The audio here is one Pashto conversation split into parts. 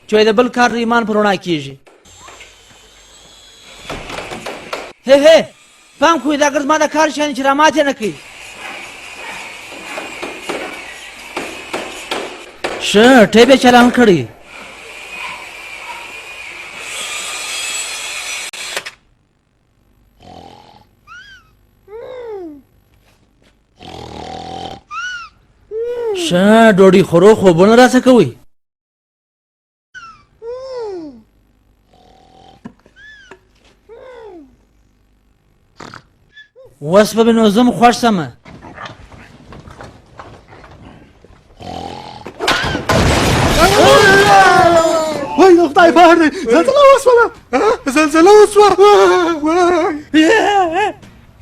چې وایي د بل کار د ایمان په رڼا کېږي. هی هی، پام کوئ، دا ګرد ما د کار شیان چې رامات یې نه کړئ. ښه ټیپ یې چالان کړی. ښه ډوډۍ خورو، خوبونه راڅه کوئ. اوس به مې نو زه هم خوښ سم. وای د خدای بار دی، زلزله وسوله، زلزله وسوه.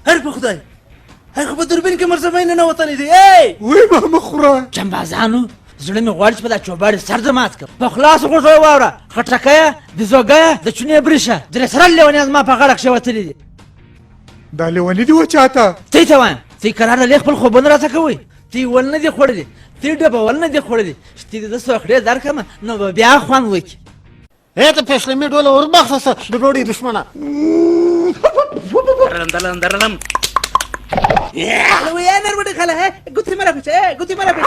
هر په خدای، هر خو په دوربین کې مرزمین ننوتلی دی. ای وای ما مه خوره. جنبازانو، زړه مې غواړي چې په دا چوباړي سر در مات کړم. په خلاصو غوږو یې واوره، خټکیه، بیزوګیه، د چونې بریښه، درې سره لیونیان زما په غاړه کښېوتلي دي. دا لیوني دي وچاته؟ تی ته وایم، تی کرار له خپل خوبونه راته کوئ. تی ول نه دي خوړلي، تی ډبول نه دي خوړلي، چې تی دې زه سوخړې درکړم نو به بیا خوند وکړي. ای ته پېشلمي ډوله وربخښه سه د ډوډۍ دښمنه. درلم درلم. ويا نروډي خلا ګوتې مره پچ، ګوتې مره پچ.